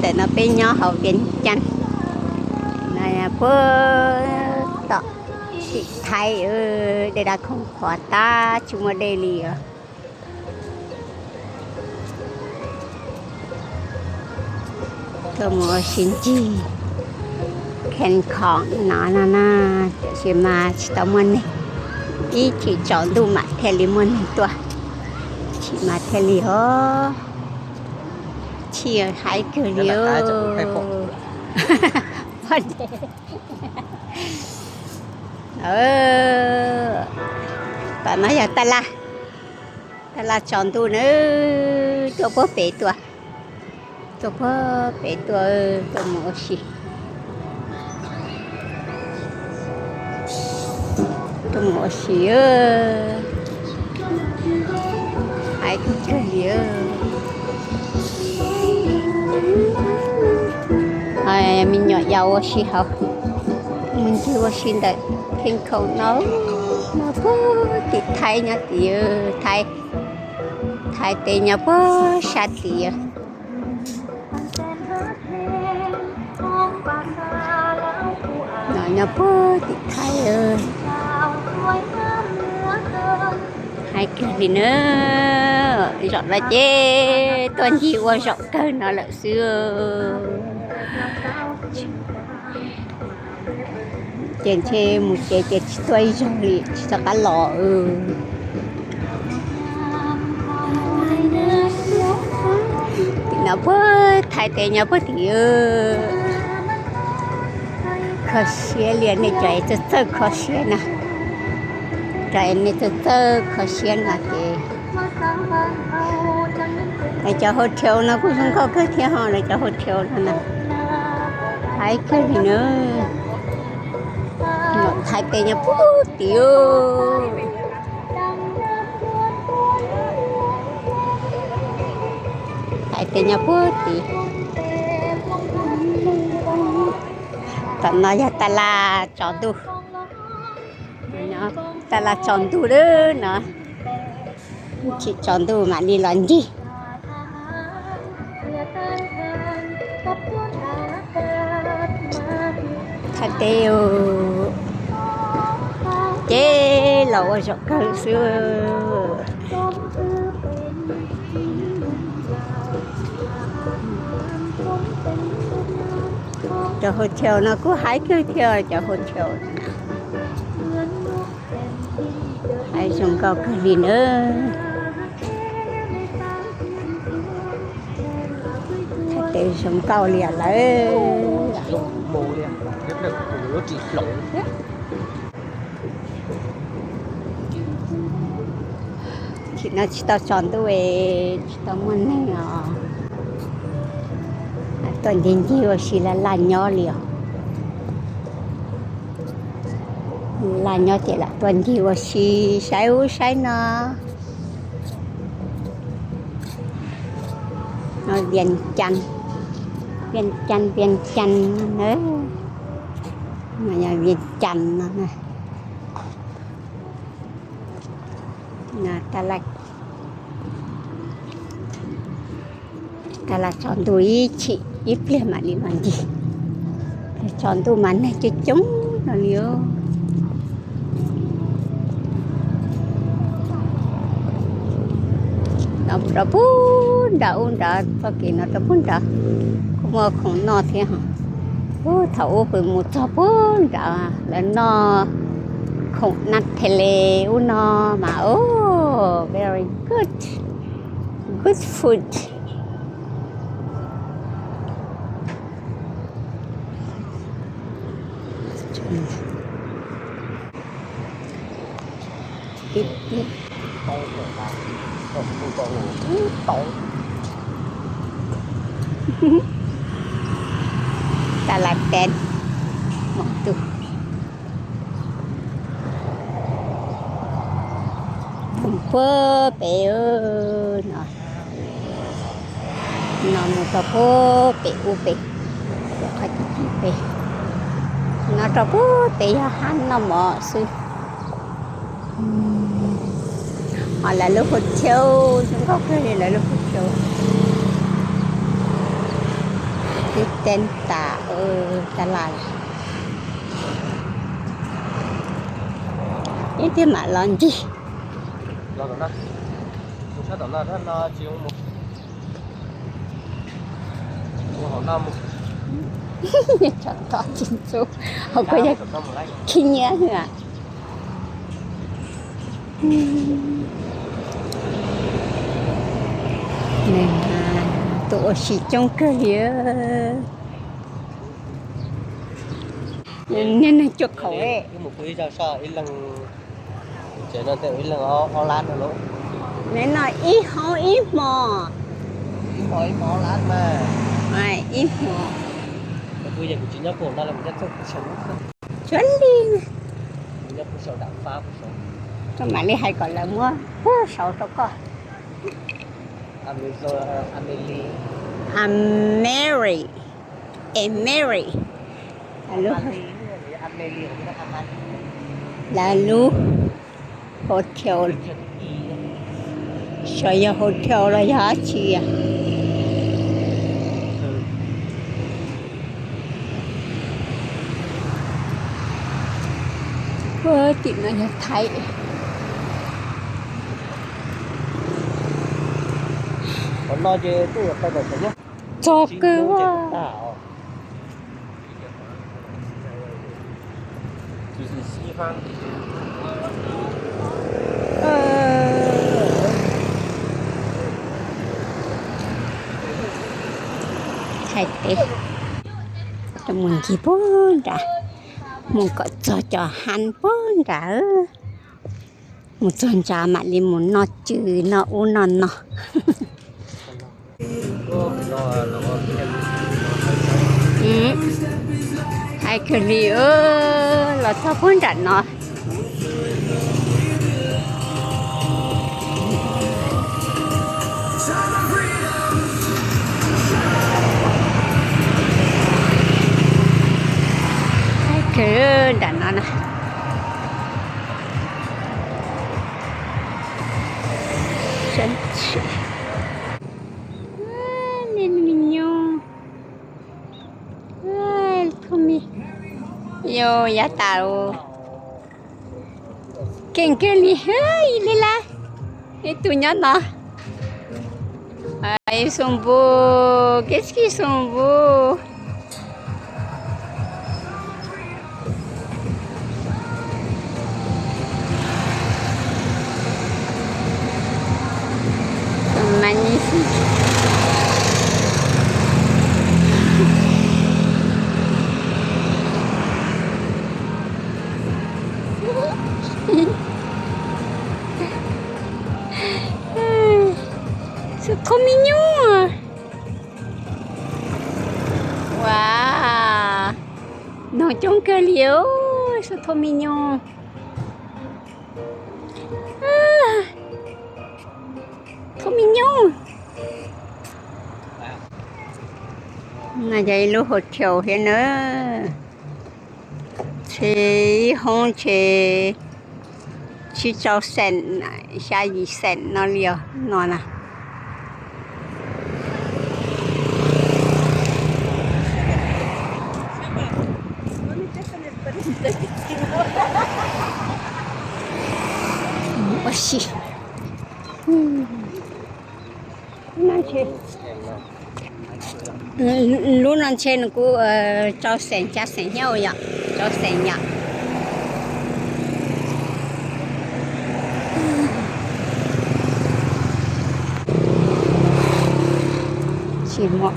Tam no peb nyob hauv Vias Cas no, puag tom tim Thaib, dej daj khoom qhuav tag tsis muaj dej li os. Tuaj mus ua si ncig Khees Khoom no no na, tiam sis mas tsis tau muaj neeg, ib chim tsaus ntuj mam thiaj li muaj neeg tuaj, chim mas thiaj li os. Chim haib kawg li os. Tam no yog taj laj, taj laj tsaus ntuj na, tuaj puag pem tuaj, tuaj puag pem tuaj, tuaj mus ua si, tuaj mus ua si. Haib kawg li. Me nyuam yaus ua si hauv, mus ncig ua si ntawm Khees Khoom no, no puag tim Thaib nyob tid, Thaib, Thaib teb nyob puag sab tid. No nyob puag tim Thaib. Haib kawg li na, zaum no ces tuaj ncig ua zaum kawg no lawm xwb. Ces ntshe mus tsev ces tsis tuaj ib zaug li tsis rov qab los. Tim no puag Thaib teb nyob puag tim. Kho siab li nej cov es txawj txawj kho siab na, cov es nej txawj txawj kho siab no ces lawv cov hotel no kuj zoo nkauj kawg thiab ho, lawv cov hotel no na, haib kawg li na. Thaib teb nyob puag tid. Thaib teb nyob puag tid. Tam no yog taj laj tsaus ntuj, taj laj tsaus ntuj lawm no, chim tsaus ntuj mam li los ncig. Thaib teb ces los ua zaum kawg xwb. Cov hotel no kuj haib kawg thiab, cov hotel haib zoo nkauj kawg li nawb. Thaib teb zoo nkauj li lawm. Chim no tsis tau tsaus ntuj, tsis tau muaj neeg os. Tuaj ncig ncig ua si laj laj nyob li os. Laj nyob ces lam tuaj ncig ua si saib ub saib no. Vias Cas, Vias Cas, Vias Cas no na. Vias Cas no na. Taj laj tsaus ntuj ib chim ib pliag mam li los ncig. Tsaus ntuj mas neeg coob coob no li. No rau puag nrad ub nrad txoj kev no rau puag nrad, kuj muaj khoom noj thiab. Thaum ub pw mus txog puag nrad lawv noj khoom nab the le ub no mas, oh, very good, good food. Taj laj teb, mus puag pem no, no mus rau puag pem ub pem, qhov pem no rau puag pem yog hab noj mov xwb. Ho lawv lub hotel zoo nkauj kawg li, lawv lub hotel. Teb tas, tas las, ib tiag mam los ncig. Tsov tom tsis ntxub, hauv ko yog khib nyiab xwb. Tus ua si coob kawg li. Niag neeg cuaj kaum. No ib hoob ib hmo. Ib hmo. Tsuav li. Koj mam li hais kom lawv muab puag saud rau koj. Ameri, Ameri, lawv lub hotel, xyov yog hotel los yog dab tsi. Tim no yog Thaib. Txog kawg. Thaib teb, mus ncig puag nrad, mus kom txog cov hab puag nrad. Mus txog nrad mam li mus noj cw noj ub noj no. Hais kawg li, los txog puag nram no. Hais kawg nram no na. Li me nyuj. Yus yav tas keej kiag li, li lawm. Ib tug nyob no. Ib xu npu, kib xu npu. Xub thoob me nyuj. Ua, noog coob kawg li, xub thoob me nyuj. Thoob me nyuj. No yog ib lub hotel thiab na. Ntshe ib hoob ntshe tsib rau xees, xya yim xees no li os no na. Ua si. Lub no ntshe nws kuj rau xees xya xees thiab yom, rau xees yom. Tsis muaj.